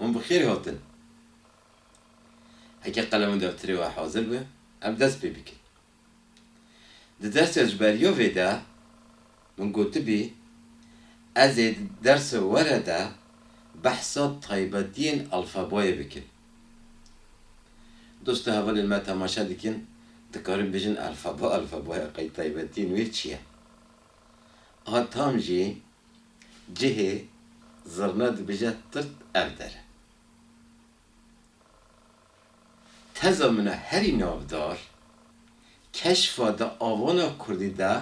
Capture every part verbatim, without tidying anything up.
Hûn bi xêr hatin. Heke qelem û defterê we hazir be, em dest pê bikin. Di dersa ji beriya vê de min gotibî, ez ê di dersa were de behsa taybetiyên alfabayê bikim. Dost û hevalên me temaşe dikin, dikarin bêjin alfaba, alfabaya qey taybetiyên wê çi ye? A tam jî cihê zirna dibêje tirt ev der e. Teza min a herî navdar, keşfa di avana kurdî de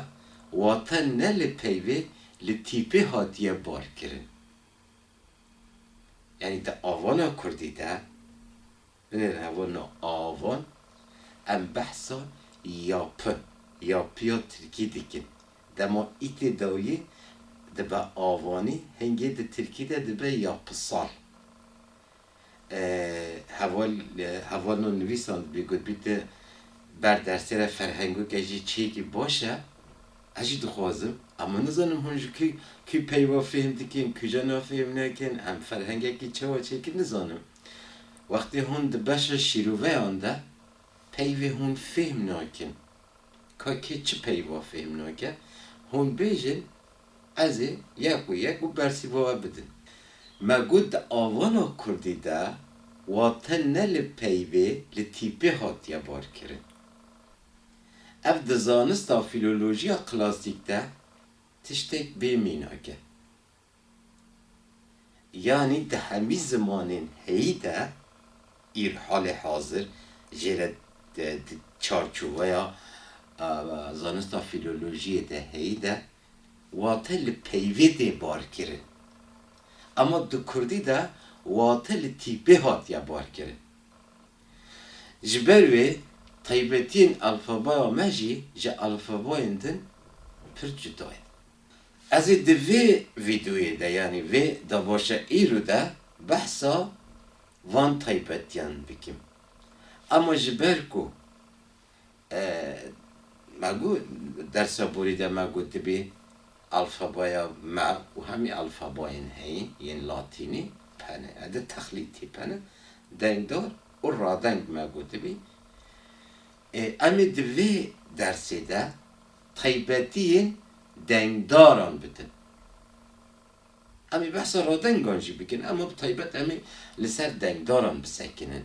wate ne li peyvê, li tîpê hatiye barkirin. Yanî di avana kurdî de, binêrin hevalno avan, em behsa yapı, yapıya tirkî dikin. Dema îtê dawiyê dibe avanî, hingê di tirkî de dibe yapısal. E, heval, e, hevalno nivîsandibî, gotibî tu ber dersê re ferhengokê jî çêkî baş e. Ez jî dixwazim, ama nizanim hûn ji kî, kî peyva fêhm dikin, kîja nafêhm nekin, em ferhengekî çawa çêkin nizanim. Wextê hûn di beşa şîroveyan de peyvê hûn fêhm nakin. Ka kê çi peyva fêhm nake, hûn bêjin, ez ê yek û yek û bersîva we bidin. Me got di avana kurdî de wate ne li peyvê, li tîpê hatiye barkirin. Ev di zanista fîlolojiya klasîk de tiştek bê mînak e. Yanî di hemî zimanên heyî de, îr halê hazir jê re di, di çarçoveya, e, zanista fîlolojiyê de heyî de, wate li peyvê tê barkirin. Ama di kurdî de wate li tîpê hatiye barkirin. Ji ber wê taybetiyên alfabaya me jî ji alfabayên din pir cuda ye. Ez ê di vê vîdeoyê de, yanî vê dabaşa îro de behsa van taybetiyan bikim. Ama ji ber ku, e, me got, dersa borî de me gotibî alfabaya me û hemî alfabayên heyî yên latînî pene. Edi texlîtî pene. Dengdar û radeng me gotibî. E, em ê di vê dersê de taybetiyên dengdaran bikin. Em ê behsa radengan jî bikin, ama bi taybet em ê li ser dengdaran bisekinin.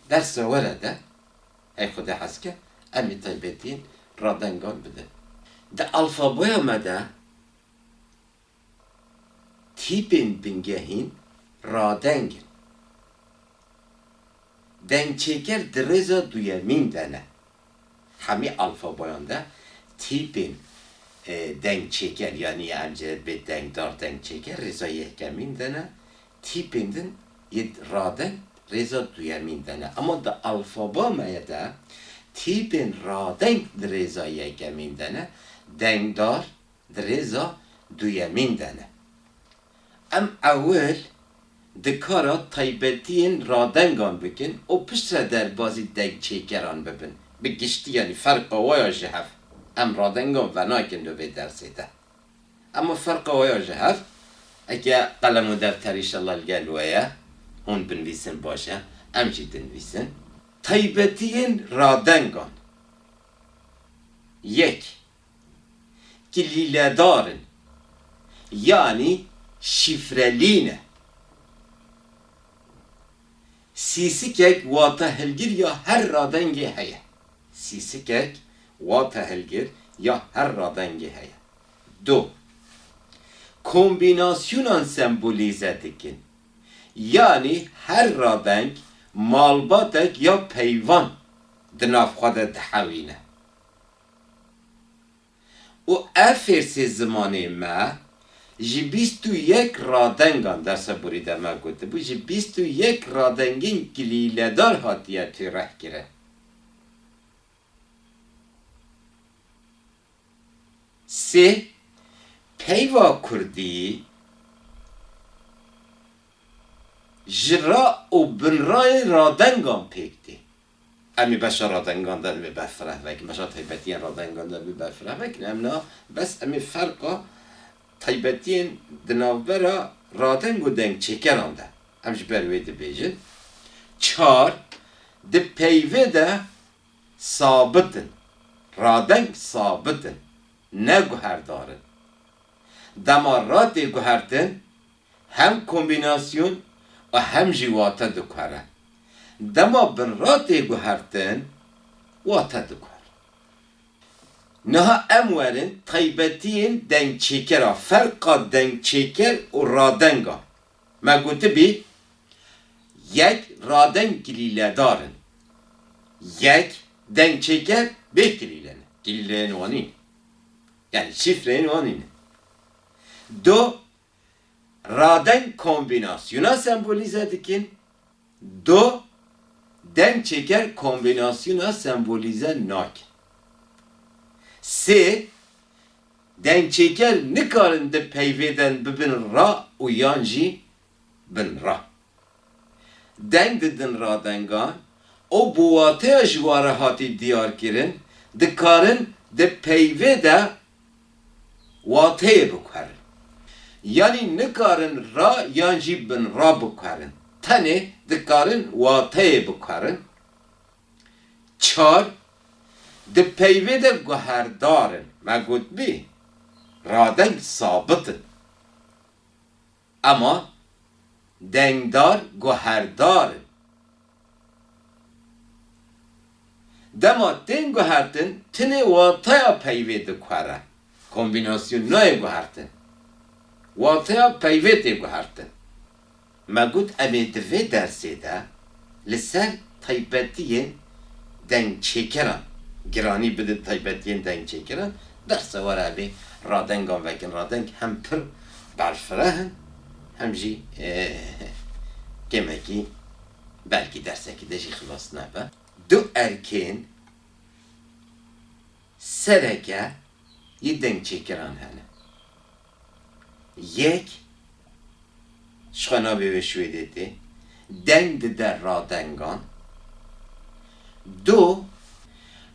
Dersa were de, hey Xuda hez ke, em ê taybetiyên radengan bidin. Di alfabaya me de tîpên bingehîn radeng in. Dengçêker di rêza duyemîn de ne. Hemî alfabayan de tîpên, e, dengçêker, yanî em jê bê dengdar, dengçêker rêza yekemîn de ne. Tîpên din yê radeng rêza duyemîn de ne. Ama di alfaba me ye de tîpên radeng di rêza yekemîn de ne. Dengdar di rêza duyemîn de ne. Em ewil di kara taybetiyên radengan bikin û piştre derbazî dengçêkeran bibin. Bi giştî, yanî ferqa wa ya ji hev. Em radengan venakin li vê dersê de. Ema ferqa wa ya ji hev, eke qelem û defter înşallah li gel we ye, hûn binivîsin baş e, em jî dinivîsin. Taybetiyên radengan. Yek. Kilîledar in. Yanî şîfrelî ne. Sîsikek watehilgir ya her radengê heye. Sîsikek watehilgir ya her radengê heye. Du. Kombînasyonan sembolîze dikin. Yanî her radeng malbatek ya peyvan di nav xwe de dihewîne. Û ev fêrsê zimanê me ji bîst û yek radengan, dersa borî de me gotibû, ji bîst û yek radengên kilîledar hatiye têrehkirin. Sê, peyva kurdî ji ra û binrayên radengan pêk tê. Em ê beşa radengan de em ê berfireh vekin, beşa taybetiyên radengan de em ê berfireh vekin. Em na bes em ê ferqa taybetiyên di navbera radeng û dengçêkeran de Em ji ber wê dibêjin. Çar, di peyvê de sabit in. Radeng sabit in. Ne guherdar in. Dema ra tê guhertin, hem kombînasyon û hem jî wate diguhere. Dema bin ra tê guhertin, wate diguhere. Niha em werin taybetiyên dengçêkera, ferqa dengçêker û radengan. Me gotibî, yek, radeng kilîledar in. Yek, dengçêker bê kilîle ne. Kilîleyên wan nîn. Yani şîfreyên wan nîn. Du, radeng kombînasyona sembolîze dikin. Du, dengçêker kombînasyona sembolîze nakin. Sê, dengçêker nikarin di peyvê de bibin ra û yan jî bin ra. Deng didin radengan û bi wateya ji wa re hatî diyarkirin, dikarin di peyvê de wateyê biguherin. Yanî nikarin ra yan jî bin ra biguherin. Tenê dikarin wateyê biguherin. Çar, di peyvê de guherdar in. Me gotibî, radeng sabit in. Ema dengdar guherdar in. Dema tên guhertin, tinê wateya peyvê diguhere. Kombînasyon nayê guhertin. Wateya peyvê tê guhertin. Me got, em ê di vê dersê de li ser taybetiyên dengçêkeran giranî bidin, taybetiyên dengçêkeran. Dersa were em ê radengan vekin. Radeng hem pir berfireh in, hem jî, e, kêmekî belkî dersekî de jî xilas nebe. Du erkên sereke yê dengçêkiran hene. Yek, ji xwe navê wê Şwêdê tê, deng dide radengan. Du,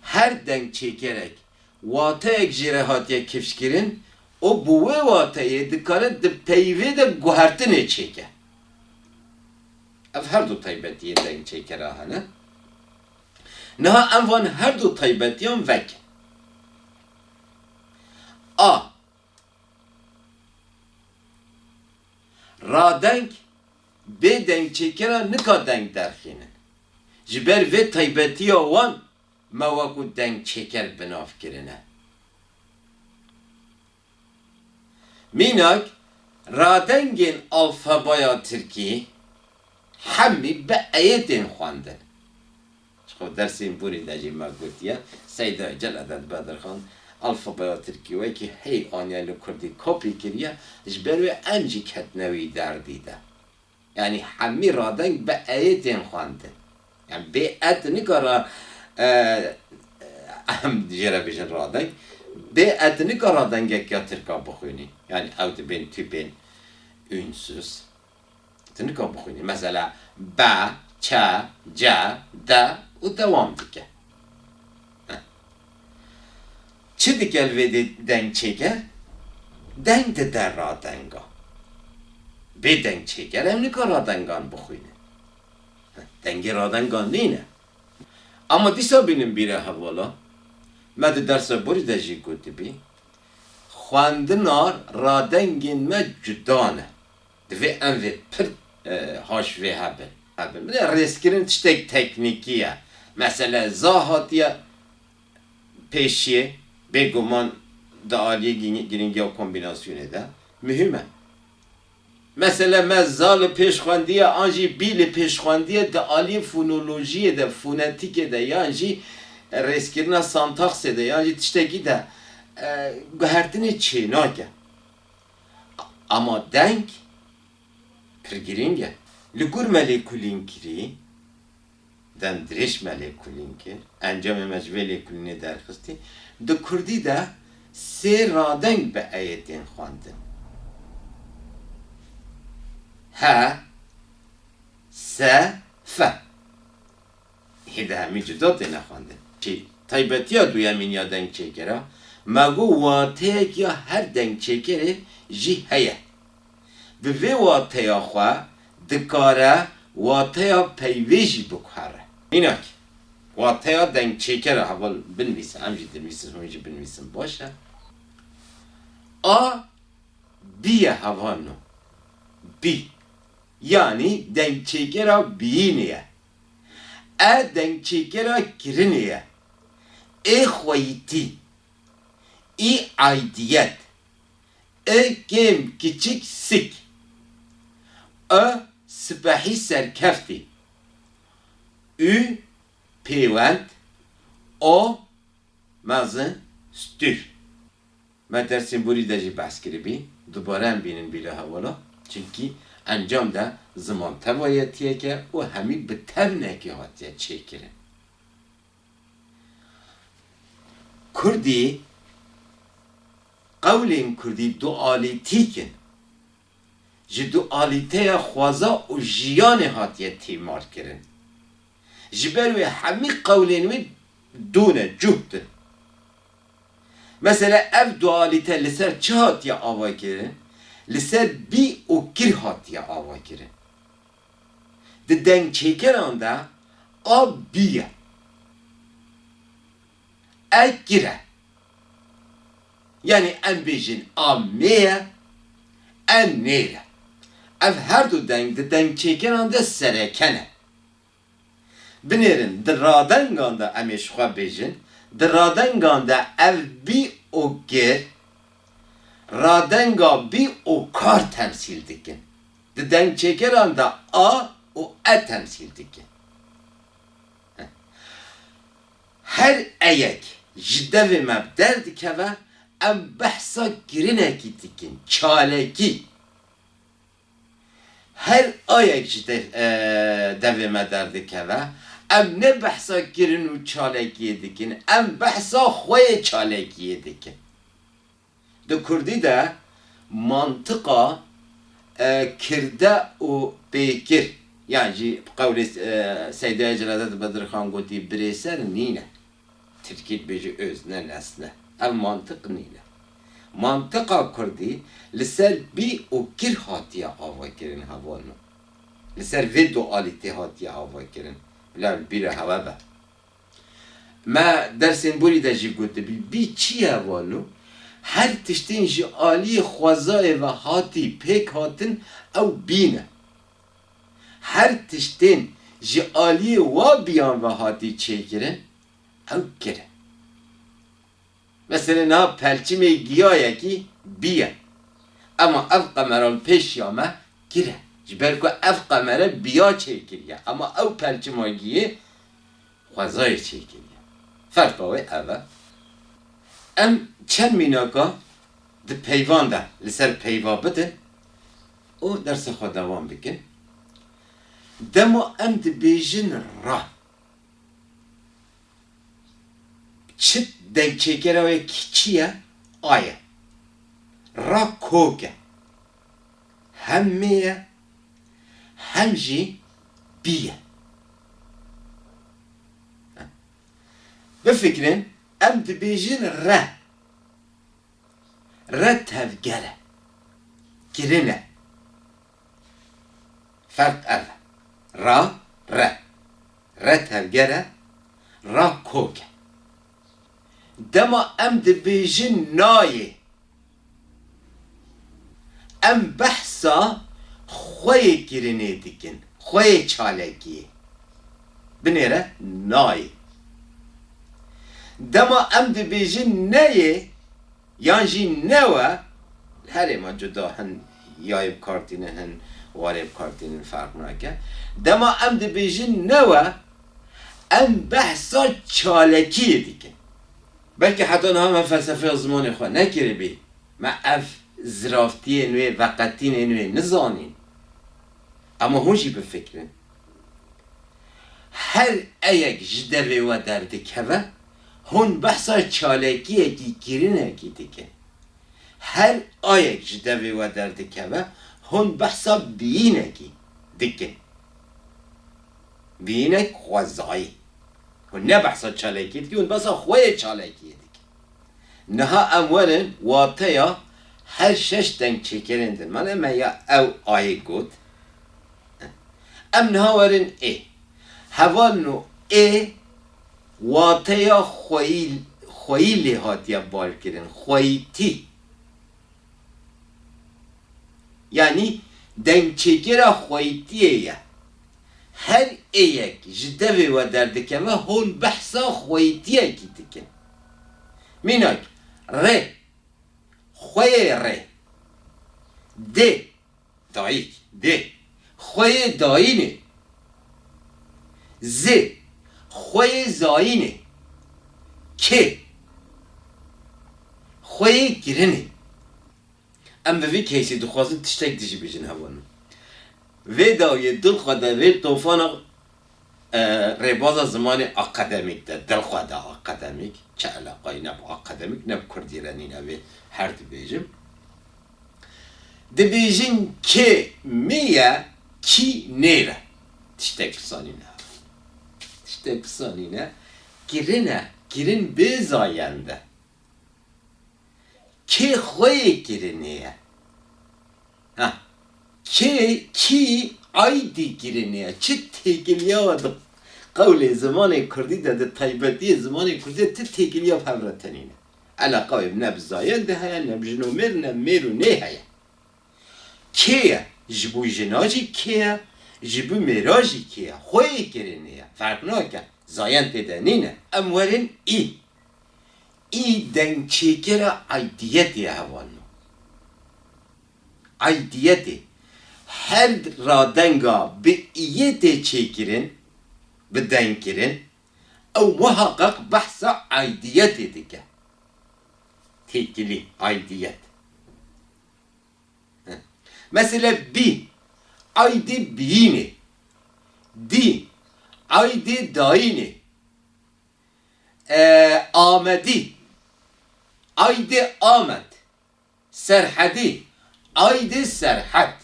her dengçêkerek wateyek jê re hatiye kifşkirin û bi wê wateyê dikare di peyvê de guhertinê çêke. Ev her du taybetiyên dengçêkera hene. Niha em van her du taybetiyan vekin. A. Radeng bê dengçêkera nika deng derxînin. Ji ber vê taybetiya wan me wekû dengçêker bi nav kirine. Mînak, radengên alfabaya tirkî hemî bi eyê tên xwendin. Ji xwe dersên borî de jî me gotiye, Seyda Ecel Edet Bedirxan alfabaya tirkî wekî hey aniye li kurdî kopî kiriye, ji ber wê em jî ketine wî derdî de. Yanî hemî radeng bi eyê tên xwendin. Yani bê et nikare, e, em jê re bêjin radeng. Bê et nikare radengek ya tirka bixwînî. Yani ew dibên tîpên ünsüz. Tu nika bixwînî. Mesela be, çe, ce, de û dewam dike. Heh. Çi dike li vê dê deng çêker? Deng dide radenga. Bê deng çêker em nika radengan bixwînin. Heh, dengê radengan nîne. Ama dîsa bînin bîra hevala. Me di dersa borî de jî gotibî. Xwendina radengên me cuda ne. Divê em vê pir, e, haş vê hebin. Hebin. Bi de rêzkirin tiştek teknîkî ye. Mesele za hatiye pêşiyê, bêguman di aliyê gî-, girîngiya kombînasyonê de muhîm e. Mesele me za li pêş xwendiye an jî bî li pêş xwendiye di aliyê fonolojiyê de, fonetîkê de yan jî rêzkirina santaksê de yan jî tiştekî de, e, guhertinê çênake. Ama deng pir girîng e. Li gor me lêkolîn kirî, dem dirêj me lêkolîn kir, encamê me ji vê lêkolînê derxistî, di kurdî de sê radeng bi eyê tên xwendin. He, se, fe. Hê de hemî cuda têne xwendin. Çi taybetiya duyemîn ya dengçêkera, me got wateyek ya her dengçêkerê jî heye. Bi vê wateya xwe dikare wateya peyvê jî biguhere. Mînak, wateya dengçêkera heval binivîse, em jî dinivîsin, hûn jî binivîsin, baş e. A bî ye hevalno. Bî. Yanî dengçêkera bîyînê ye. E dengçêkera kirinê ye. Ê xweyîtî. Î aydiyet. I kêm kiçik sik. Ö sipehî serkeftî. Ü pêwend. O mezin stûr. Me dersên borî de jî behs kiribî. Dubare em bînin bîra hevala. Çimkî encam de ziman tevayetiyek e û hemî bi tevnekê hatiye çêkirin. Kurdî, qewlên kurdî dualîtîk in. Ji dualîteya xweza û jiyanê hatiye tîmarkirin. Ji ber wê hemî qewlên wê dû ne, cuht in. Mesela ev dualîte li ser çi hatiye avakirin? Li ser bî û kir hatiye avakirin. Di dengçêkeran de a bî ye. E kir e. Yanî em bêjin a mê ye, e nêr e. Ev her du deng di dengçêkeran de sereke ne. Binêrin, di radengan de em ê ji xwe bêjin, di radengan de ev bî û kir, radenga bî û kar temsîl dikin. Di dengçêkeran de a û e temsîl dikin. Her eyek ji devê me bi derdikeve, em behsa kirinekî dikin, çalekî. Her ayek ji de-, e, devê me derdikeve, em ne behsa kirin û çalekiyê dikin, em behsa xwe yê çalekiyê dikin. Di kurdî de mantiqa, e, kirde û pêkir, yan jî bi qewlê, e, Seydaya Celadet Bedirxan gotî, birêser nîne. Tirkî dibêje özne, nesne. Ev mantiq nîne. Mantiqa kurdî li ser bî û kir hatiye avakirin hevalno. Li ser vê dualîtê hatiye avakirin. Bila li bîra hewe be. Me dersên borî de jî gotibî, bî çi ye hevalno? Her tiştên ji aliyê xwezayê ve hatî pêk hatin, ew bî ne. Her tiştên ji aliyê wa biyan ve hatî çêkirin, ew kir e. Mesela niha pelçimê giyayekî bî ye. Ema ev qemera li pêşiya me kir e. Ji ber ku ev qemere biya çêkiriye. Ema ew pelçima giyê xwezayê çêkiriye. Ferqa wê ev e. Em çend mînaka di peyvan de li ser peyva bidin û dersa xwe dewam bikin. Dema em dibêjin ra, çi dengçêkera wê çi ye? A ye. Ra kok e. Hem mê ye, hem jî bî ye. Bifikirin, em dibêjin re. Re tevger e. Kirin e. Ferq ev e. Ra, re. Re tevger e. Ra kok e. Dema em dibêjin nayê, em behsa xweyê kirinê dikin, xweyê çalekiyê. Binêre nayê. Dema em dibêjin neyê, yan jî newe, herê me cuda hin yayê bi kar tînin, hin warê bi kar tînin, ferq nake. Dema em dibêjin newe, em behsa çalekiyê dikin. Belkî heta niha me felsefeya zimanê xwe nekiribî, me ev ziraftiyên wê, veqetînên wê nizanîn. Ema hûn jî bifikirin. Her eyek ji devê we derdikeve, hûn behsa çalekiyekî kirinekî dikin. Her ayek ji devê we derdikeve, hûn behsa biyînekî dikin. Biyînek xwezayî. Hûn ne behsa çalekî dikin, hûn behsa xwe yê çalekiyê dikin. Niha em werin wateya her şeş dengçêkerên din. Mane me ya ew ayê got. Em niha werin ê. Hevalno ê wateya xweyî, xweyî lê hatiye balkirin. Xweyîtî. Yanî dengçêkera xweyîtiyê ye. Her êyek ji devê we derdikeve hûn behsa xweyîtiyekî dikin. Mînak, rê, xweyê rê. Dê, dayik, dê. Xweyê dayînê. Zê, xweyê zayînê. Kê, xweyê kirinê. Em bi vî keysî dixwazin tiştek dijî bêjin hevalno. Vê dawiyê dil xwe de vê tofana, e, rêbaza zimanê akademîk de, dil xwe de akademîk, çi eleqayî ne bi akademîk ne bi kurdî re nîne vê her dibêjim. Dibêjin kê mê ye, kî nêr e. Tiştek wisa nîne. Tiştek wisa nîne. Kirin e, kirin bê zayend e. Kê xweyê kirinê ye. Ha. Kê, kî aydî kirinê ye. Çi têkiliya we di qewlê zimanê kurdî de, di taybetiyê zimanê kurdî de ti têkiliya bi hev re tenîne. Eleqa wê ne bi zayendê heye, ne bi jin û mêr, ne mêr û nê heye. Kê ye? Ji bo jina jî kê ye? Ji bo mêra jî kê ye? Xweyê kirinê ye. Ferq nake. Zayend tê de nîne. Em werin î. Î dengçêkera aydiyetê ye hevalno. Aydiyetê. Her radenga bi îyê tê çêkirin, bi dengkirin, ew muheqeq behsa aydiyetê dike. Têkilî, aydiyet. Heh. Mesele bî, aydê biyînê. Dî, aydê dayînê. E, Amedî, aydê Amed. Serhedî, aydê Serhed.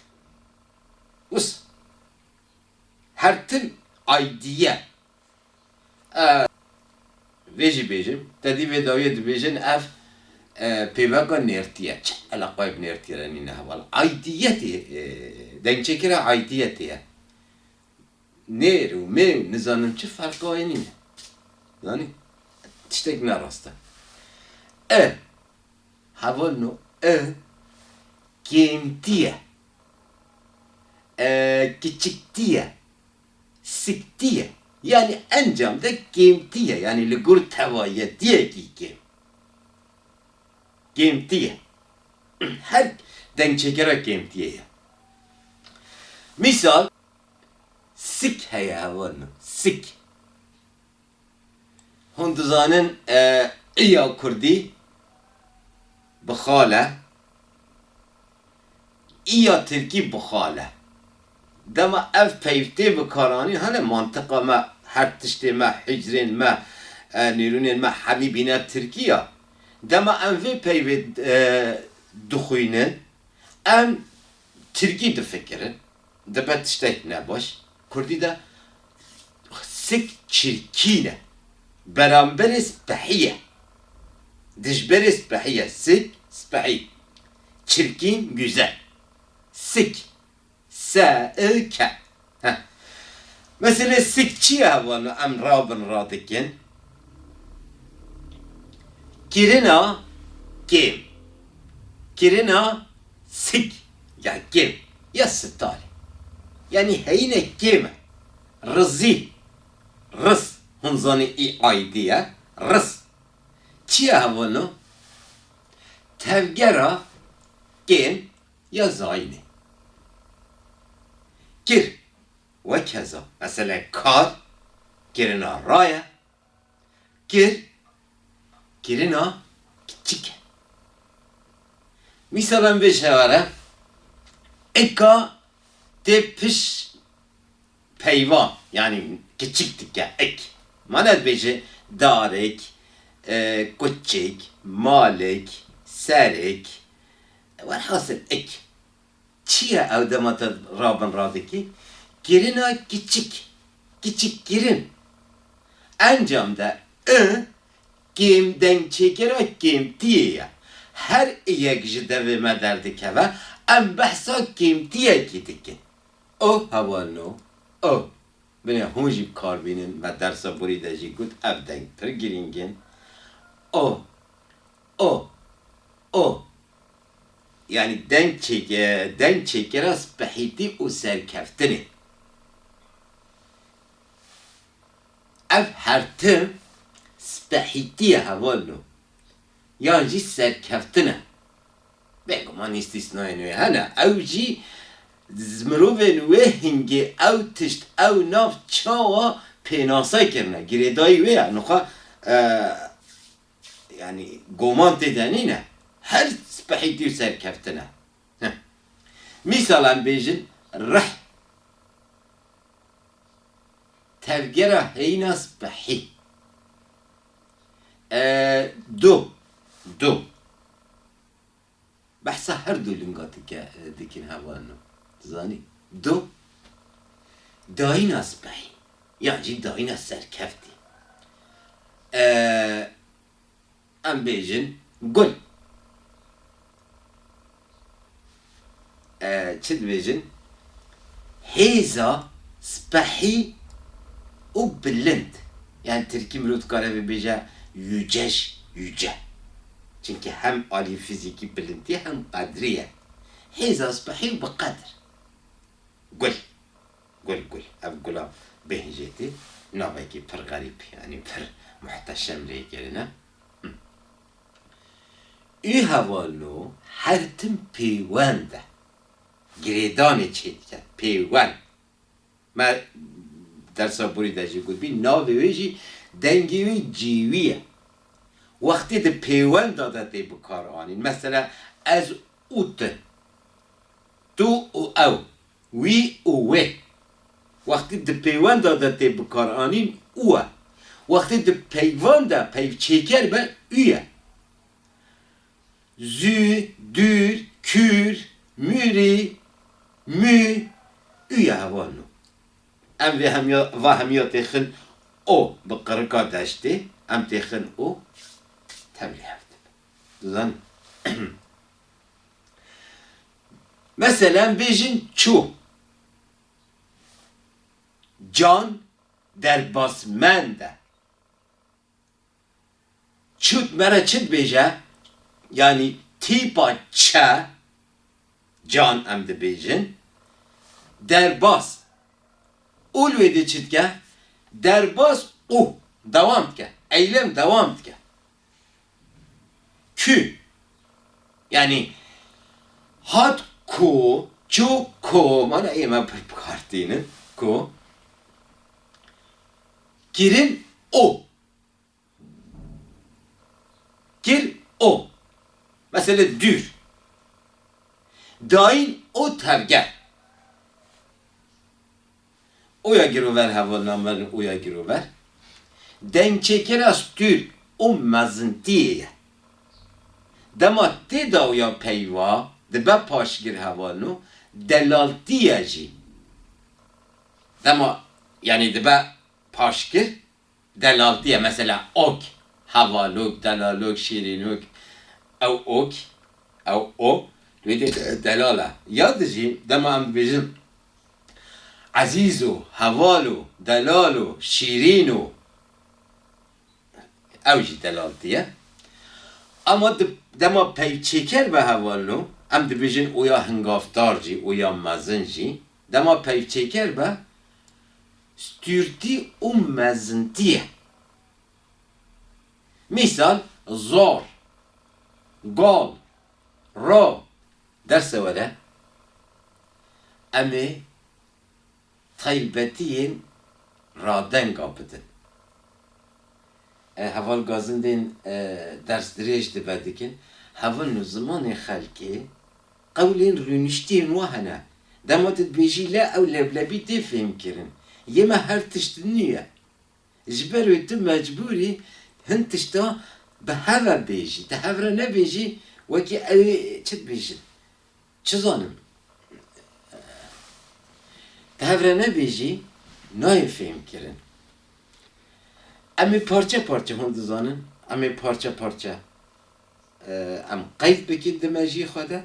Wisa. Her tim aydiye. E, vê jî bêjim, te dî vê dawiyê dibêjin ev, e, pêveka nêrtî ye. Çi eleqayê bi nêrtî re nîne heval. Aydiyetê, e, dengçêkira aydiyetê ye. Nêr û mêr nizanim çi ferqa wê nîne. Zanî? Tiştek ne rast e. E, hevalno, e, kêmtî ye. E, kiçiktî ye. Siktî ye. Yanî encam de kêmtî ye. Yanî li gor tevayetiyekî kêm. Kêmtî ye. Her dengçêkera kêmtiyê ye. Mîsal, sik heye hevalno. Sik. Hûn dizanin, e, iya kurdî bi xal e, iya tirkî bi xal e. Dema ev peyv tê bikaranîn, hene mantiqa me, her tiştê me, hicrên me, e, nêrûnên me hemî bîne tirkî ya. Dema em vê peyvê, e, dixwînin, em tirkî difikirin. Dibe tiştek nebaş. Kurdî de sik çirkîn e. Beramberê spehî ye. Dijberê spehî ye. Sik, spehî. Çirkîn, güzel. Sik. S, I, K. Heh. Meselê sik çi ye hevalno em rabin radikin? Kirina kêm. Kirina sik ya kêm ya sitarê. Yanî heyîne kêm e. Rizî. Riz. Hûn zanî î aydî ye. Riz. Çi ye hevalno? Tevgera kêm ya zayînê. Kir. Wekeza. Mesele kar, kirina ra ye. Kir, kirina kiçik e. Mîsal em vê şeware, ika tê piş peyva, yanî kiçik dike, ik. Ma ne dibêje darik, e, kuçik, malik, serik, welhasil ik. Çi ye ew dema te rabin radikî? Kirina kiçik, kiçik kirin. Encam de i kêm dengçêkira kêmtiyê ye. Her iyek ji devê me derdikeve, em behsa kêmtiyekî dikin. O hevalno, O. Binê hûn jî bi kar bînin, me dersa borî de jî got, ev deng pir girîng in. O, o, o. Yanî deng çêke-, deng çêkera spehîtî û serkeftinê. Ev her tim spehîtî ye hevalno. Yan jî serkeftin e. Bêguman îstîsnayên wê hene. Ew jî z-, mirovên wê hingê ew tişt, ew nav çawa pênase kirine. Girêdayî wê ye. Nixwe, e, yanî goman tê de nîne. Her spehîtî û serkeftin e. Heh. Mîsal em bêjin rih. Tevgera heyîna spehî. E, do. Do. Behsa her du linga dike, dikin hevalno. Dizanî? Do. Dayîna spehî. Yan jî dayîna serkeftî. E, em bêjin gul. E, çi dibêjin? Hêza spehî û bilind. Yani tirkî mirov dikare vê bêje yüce, yüce. Çimkî hem alî fîzîkî bilindî hem qedrî ye. Hêza spehî û bi qedr. Gul. Gul, gul. Ev gula bêhnijêtî navekî pir xerîb, yanî pir muhteşem lê kirine. Hı. Û hevalno her tim pêwend e. Girêdanê çêdike, pêwend. Me dersa borî de jî gotbî, navê wê jî dengê wê cêwî ye. Wextê di pêwenda de tê bikaranîn. Mesela ez û tu. Tu û ew. Wî û wê. Wextê di pêwenda de tê bikaranîn û e. Wextê di peyvan de peyvçêker be û ye. Zü, dür, kür, mürî, mü, û ye hevalno. Em vê hemiya, va hemiya têxin o bi qirika deştê, em têxin o tevlî hev dibe. Dizan. Mesela em bêjin çû. Can derbasmend e. Çû me re çi dibêje? Yanî tîpa çe, can em dibêjin. Derbas. Û li wê dê çi dike? Derbas û dewam dike. Eylem dewam dike. Kü. Yanî hat ku, çû ku, mana ême pir bi kar tînin, ku. Kirin o. Kir o. Mesela dür. Dayîn o tevger. Oya girover hevalna me, oya girover. Dengçêkera stûr û mezintiyê ye. Dema tê de oya peyva dibe paşgir hevalno, delaltiye jî. Dema, yanî dibe paşgir, delaltiye. Mesela ok, hevalok, delalok, şîrînok. Ew ok, ew o, wê de delal e. Ya dijî, dema em dibêjin ezîz o, heval o, delal o, şîrîn o, ew jî delaltiye. Ama di-, dema peyvçêker be hevalno, em dibêjin oya hingavdar jî, oya mezin jî, dema peyvçêker be, stûrtî û mezintî ye. Mîsal, zor, gal, ro, derse were, em ê taybetiyên radenga bidin. E, heval gazindên, e, ders dirêj dibe dikin. Hevalno zimanê xelkê qewlên rûniştiyên wa hene. Dema tu dibêjî le, ew leblebî tê fêhmkirin. Yê me her tişt nîye. Ji ber wê tu mecbûr î hin tişta bi hev re bêjî. Tu hev re nebêjî, wekî ew ê çi dibêjin? Çi zanim? Te hev re nebêjî, nayê fêhmkirin. Em ê parçe parçe hûn dizanin, em ê parçe parçe, e, em qeyd bikin di mejiyê xwe de.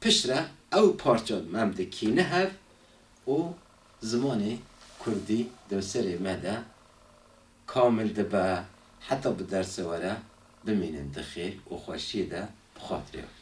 Piştre ew parçe em dikîne hev û zimanê Kurdî di serê me de kamil dibe, heta bi derse were bimînin di xêr û xweşiyê de bi xatirê we.